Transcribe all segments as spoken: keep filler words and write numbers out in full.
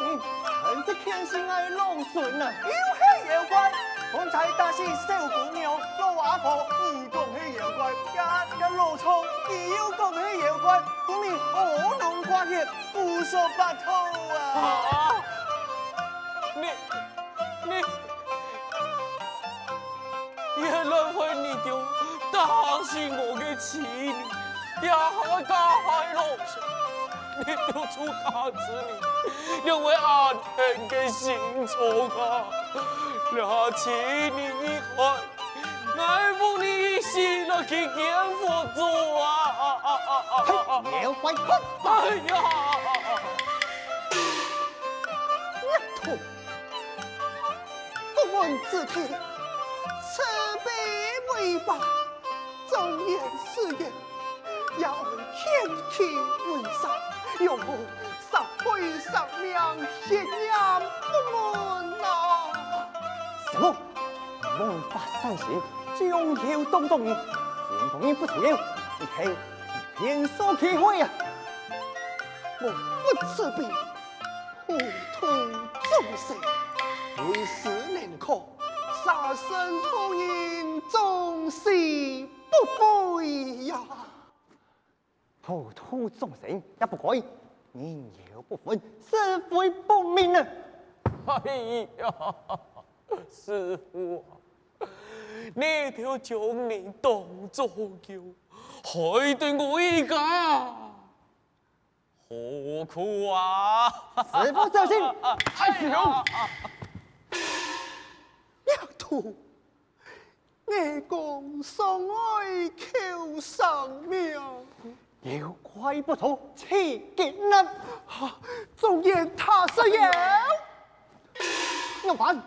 你還係譴責𠊎个老孫啊？又係妖怪！方才打死小姑娘，老阿婆，你講係妖怪；這，這老蟲，你又講係妖怪，分明烏龍掛鐵，胡說八道啊！啊！你，你， 原來係你兜打死我个妻女，這下加害老鼠，你兜自家子女，仰會恁个心腸啊！這下妻女遇害，𠊎奉你一死來去見佛祖啊！嘿，妖怪，快跑！哎呀！ 不問自己，慈悲為懷，忠言逆耳，也愛譴其為善，有無殺害生命，血染佛門啊！師父，王法三心，將有當作義，天公人不重要，你係騙說起開啊！我不慈悲， 普渡眾生，為師能可，殺生度人，終死不悔呀！普渡眾生也不該，人妖不分，是非不明啊！哎呀，師父啊，你兜將人當作狗，害得我一家 何苦啊？師父小心！哎呀！師父，你講傷害求生命，妖怪不除，切結難。忠言他是妖。哎呀！怎麼辦？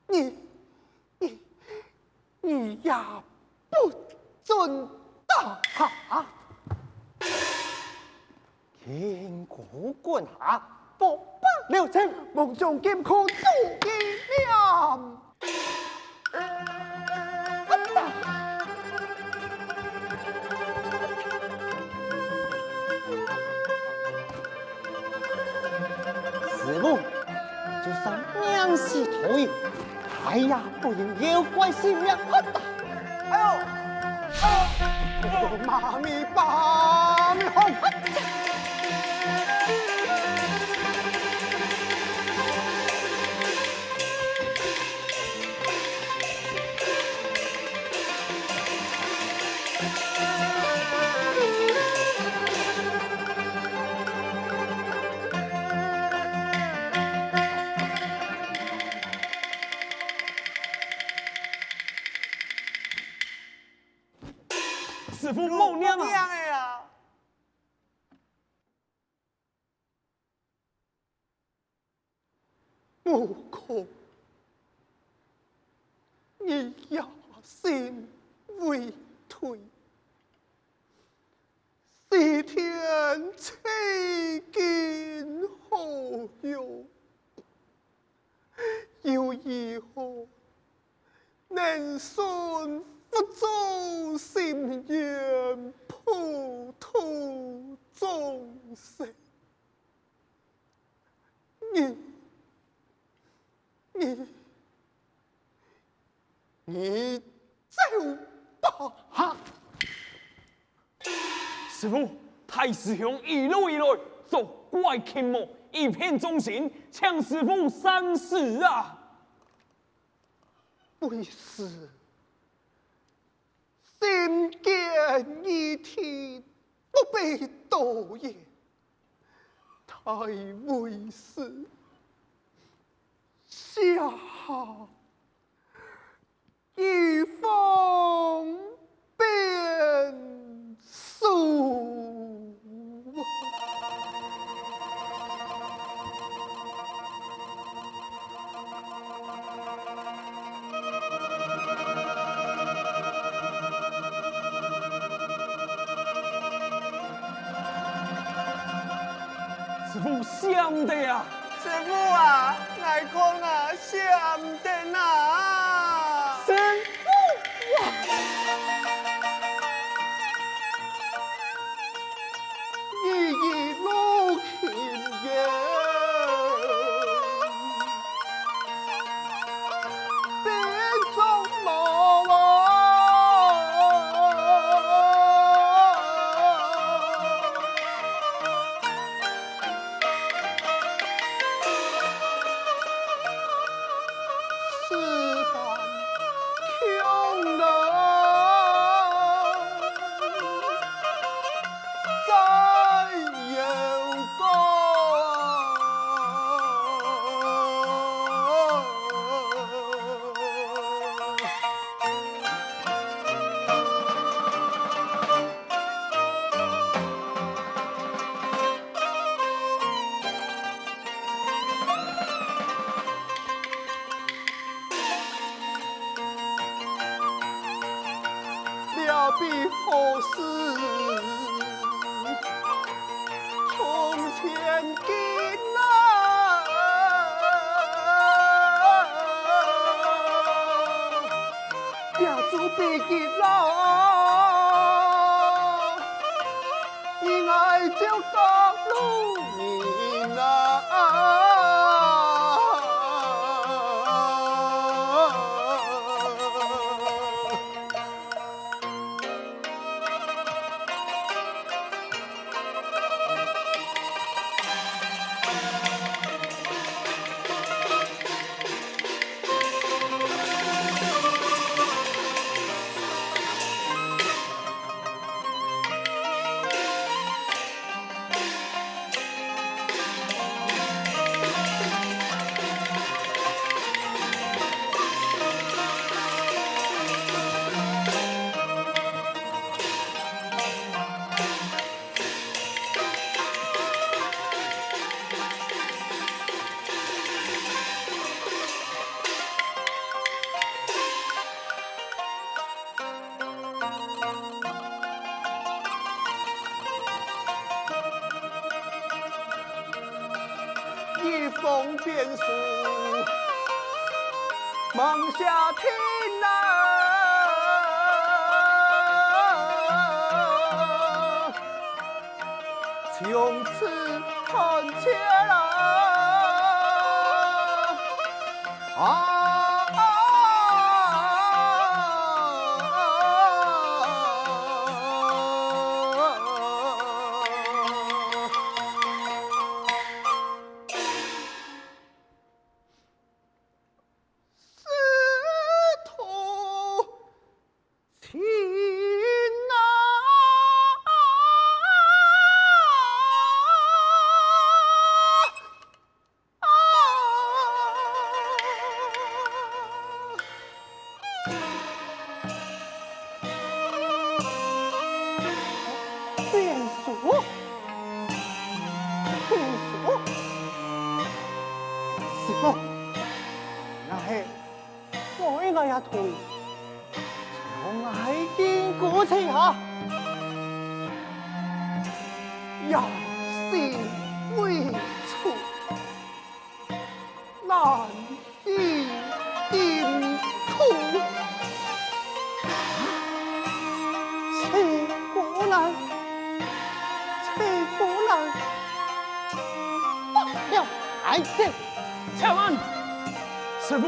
你，你，你也不准打！哈！金箍棍下，剝剝了情，夢中金箍咒一念。師父，就算命死土地，哎呀，不如有關性命。哎呦！媽咪，媽咪，好！ 師父，莫念啊！莫念啊！ 悟空，你也心未退，西天取經何用？又如何 能順佛祖心願，普渡眾生。你，你，你走吧！哈！師父，大師兄一路以來，作怪群魔，以騙眾生，請師父三思啊！ 為師心堅義悌，不必多言。待為師下一封 兵書。師父，想得啊！ 師父啊，𠊎看啊，想毋得啊！師父啊！你一路勤言，比何時？从前经啊，也做比今老。你爱走各路人啊。 一封便书，望下听啊，从此看切啦。 啊！师徒情啊！ 便所，便所，师父，那係 所以𠊎也同你，將𠊎經過一下，要心為除，難以定奪。誰不能？誰不能？不了，愛走。 且慢！師父，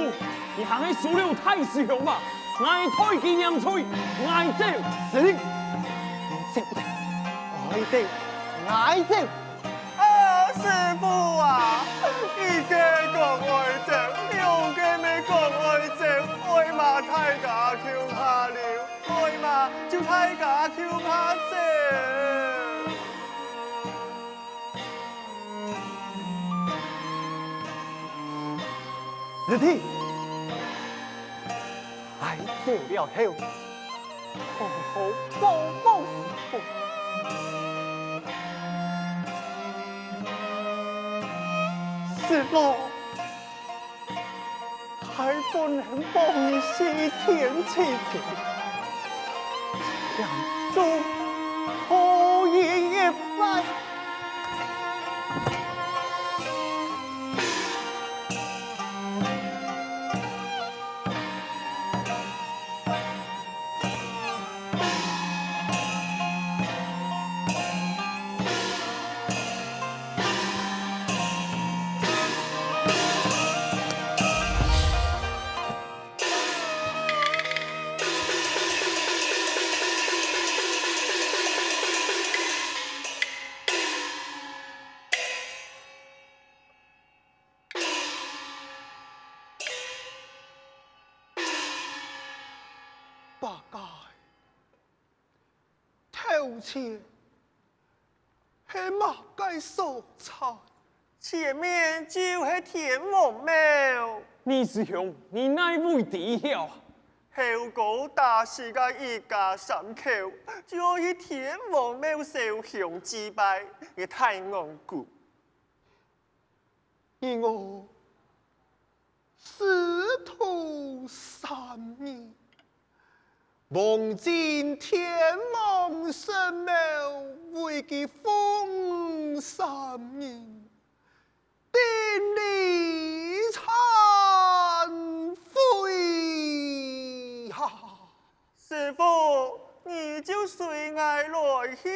你還係收留大師兄吧，𠊎代佢認罪，𠊎走。是，你走不得，愛走，𠊎走。啊，師父啊，一个講愛走，兩个乜講愛走，愛嘛大家共下溜，愛嘛就大家共下走。 師弟，𠊎走了後，好好報報師父。師父， 還不能幫你西天取經，請做後人一拜。八戒，頭前係麼个所在？前面就係天王廟。二師兄，你哪位知曉啊？猴哥打死个一家三口，就愛去天王廟燒香祭拜，个大戇牯。 你我師徒三人，望盡天王神母，為佢奉三年，頂禮懺悔啊！師父，你就隨𠊎來去。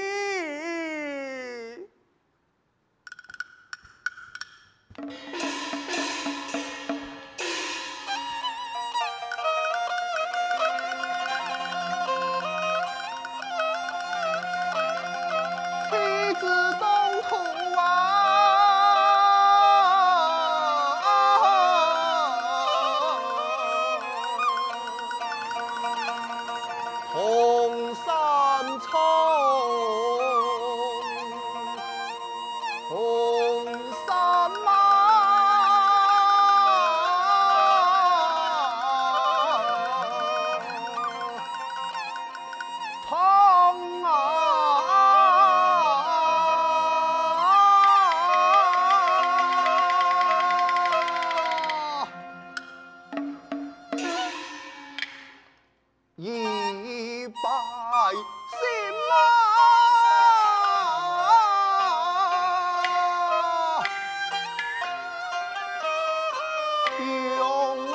弟子当苦啊！同三藏，同三妈。 唱啊！一拜新郎啊！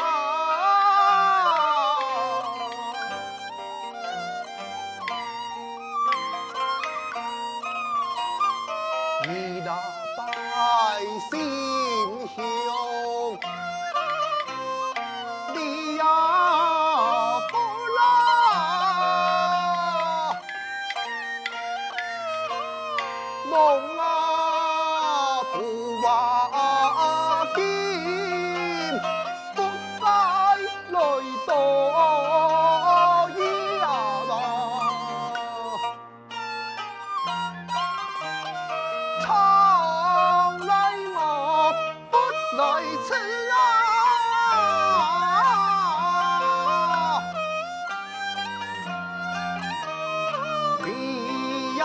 一大拜新香，你呀福啦！ 望啊，不啊，今不再來到呀吧。常來我不來遲啊。 你呀，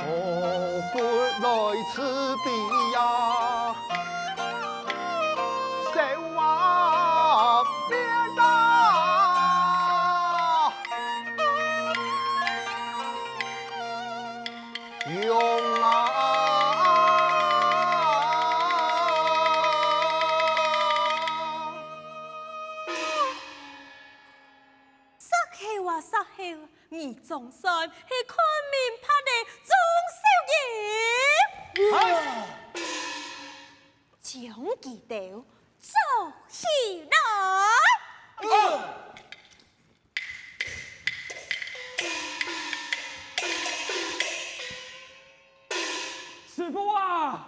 我不来慈悲呀，谁话别的？ 用啊！煞後啊，煞後啊，你總算係看明白了，鍾少爺。將佢兜捉起來！ 師父啊！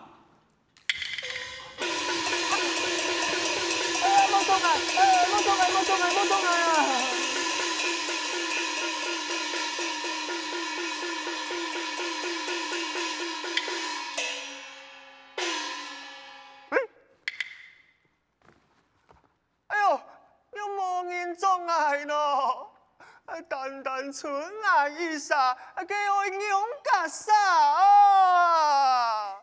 哎呀，莫捉𠊎！哎，莫捉𠊎，莫捉𠊎，莫捉𠊎啊！ 哎喲，又無人捉𠊎呢！單單伸𠊎一儕，該愛仰結煞啊！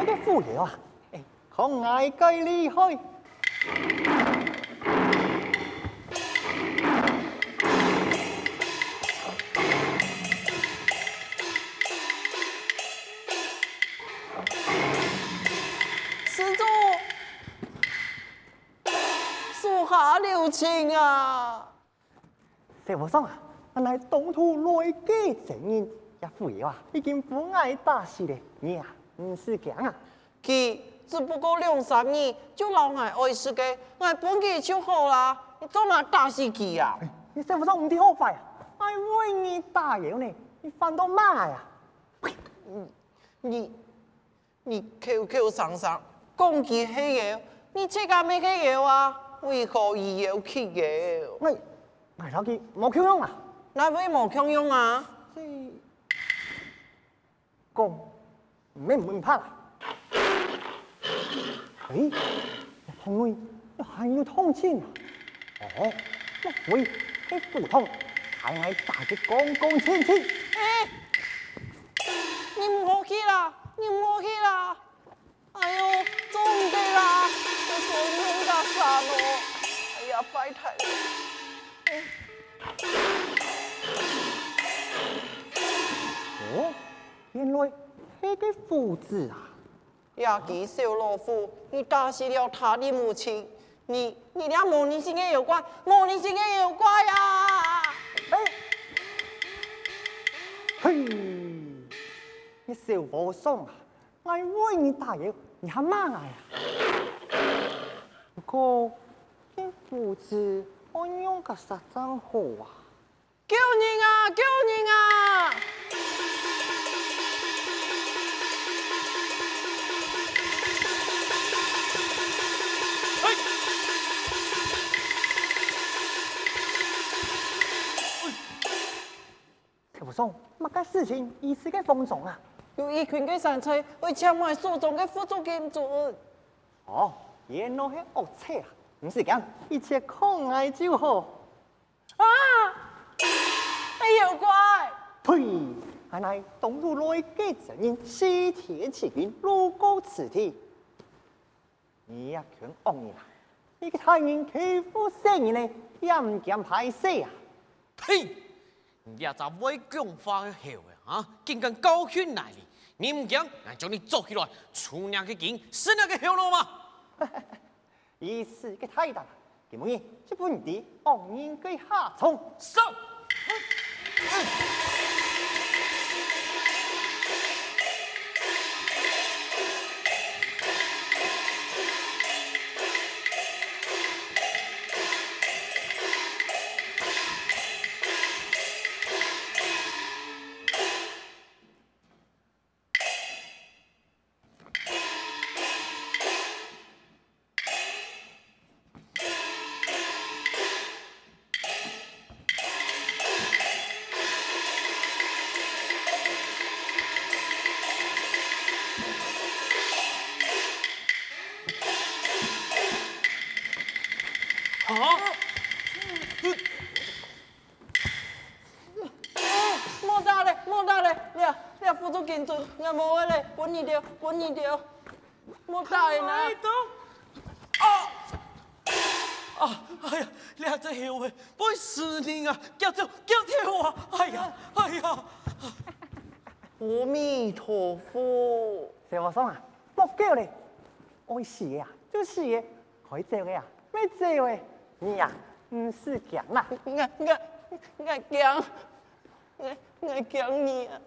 這副妖啊，哎，看𠊎个厲害！施主，手下留情啊！ 小和尚啊，𠊎來當初來个賊人，這副妖啊，已經分𠊎打死了，你啊，毋使驚啊。佢只不過兩三日就摎𠊎愛食个，𠊎分佢就好啦，你做麼打死佢啊？哎，你小和尚毋知好壞啊！𠊎為你打妖呢，你反倒罵𠊎啊！你 你口口聲聲講佢係妖，你自家乜係妖啊？為何以妖氣妖？𠊎，𠊎摎佢無共樣啊！哪會無共樣啊？這，講，毋免問怕啦。哎， 項位還有銅錢啊！哦，莫非係府通，害𠊎打佢光光淨淨？哎，你毋好去啦，你毋好去啦！哎喲，做毋得啦，這所以用得煞哦！哎呀，壞忒了！哦，原來係个虎子啊！ 這隻小老虎，你打死了他的母親，你，你這無人性个妖怪，無人性个妖怪啊！哎，嘿，你小和尚啊，𠊎為你打妖，你還罵𠊎啊？不過，這虎子愛仰結煞正好啊？ 救人啊！救人啊！小和尚，麼个事情一時个慌張啊？有一群个山賊愛搶𠊎手中个佛珠金尊。哦，原來係惡賊啊！毋使驚，一切看𠊎就好。 啊！係妖怪！呸！𠊎乃當初來个賊人西天取經路過此地。你這群惡人啊！你个大人欺負細人呢，也毋驚歹勢啊！呸！你這隻會講話个猴仔啊，竟敢教訓𠊎哩！你毋驚，𠊎將你捉起來，除若个根，食若个後腦嗎？ 一時个大膽，今晡日就分你知惡人个下場。上！啊！莫打咧，莫打咧，這，這佛珠金尊，𠊎無愛咧，分你兜，分你兜。 莫打人啊！哎，等！啊！啊！哎呀，這隻猴仔，會食人啊！遽走，遽走啊！哎呀，哎呀！阿彌陀佛！小和尚啊，莫噭咧！愛死个啊，就死个；該走个啊，乜走个！你啊，毋使驚啦！𠊎，𠊎，𠊎驚！𠊎，𠊎驚你啊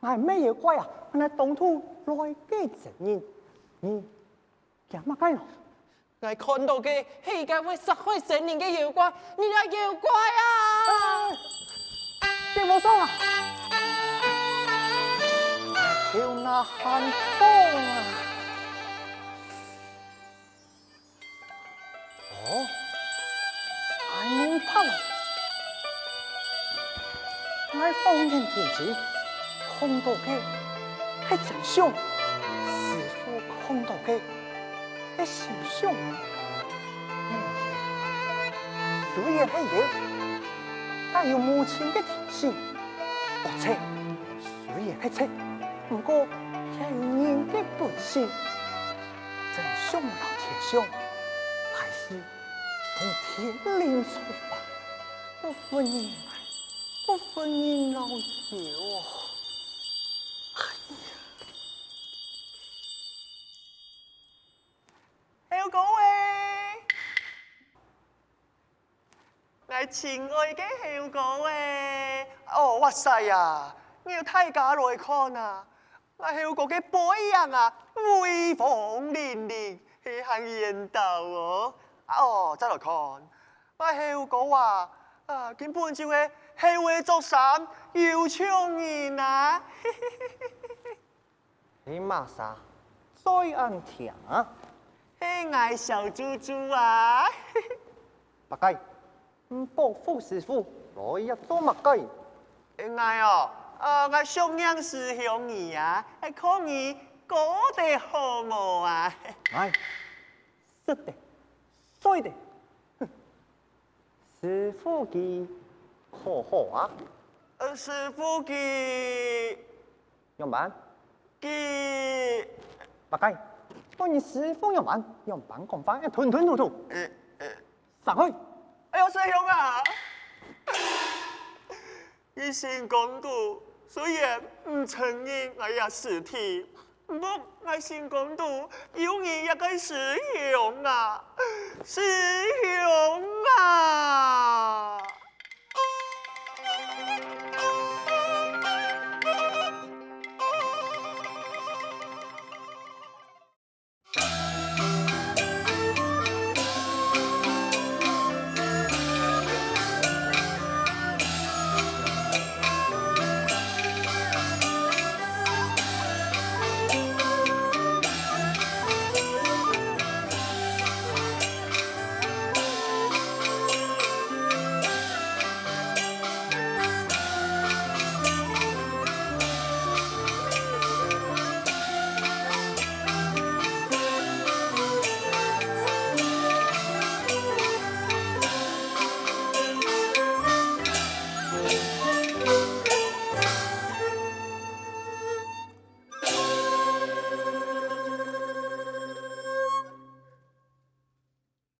！𠊎乜妖怪啊！𠊎當初來个賊人，你 驚麼个咯？𠊎看到个係一個會殺害生靈个妖怪，你這妖怪啊！小和尚啊！手拿寒風啊！哦，還能拍啊！𠊎放眼見去，看到个係真相，師父看到个 个形象。嗯，雖然係妖，但有母親个天性。惡賊雖然係賊，毋過騙人个本性，真想毋到天上，還係同天靈說法，不分你買，不分你老友哦。哎呀！猴哥哎！ 𠊎親愛个猴哥哎！哦，哇塞呀！你有大家來看啊！𠊎猴哥个背影啊，威風凜凜，係還緣投哦！哦，再來看，𠊎猴哥啊，啊，根本就係猴仔著衫，有像人啊！ 係麼儕嘴恁甜啊？係𠊎小豬豬啊！八戒，你保護師傅來這做麼个？𠊎哦，呃，𠊎想念師兄你啊，看你過得好無啊？哎，食得，睡得，哼，師傅佢好好啊？呃，師傅佢 仰般？佢……八戒，問你師傅仰般，仰般講話，吞吞吐吐。呃，呃。散開！哎喲，師兄啊！佢心肝肚雖然毋承認𠊎个屍體，毋過𠊎心肝肚有你這个師兄啊，師兄啊！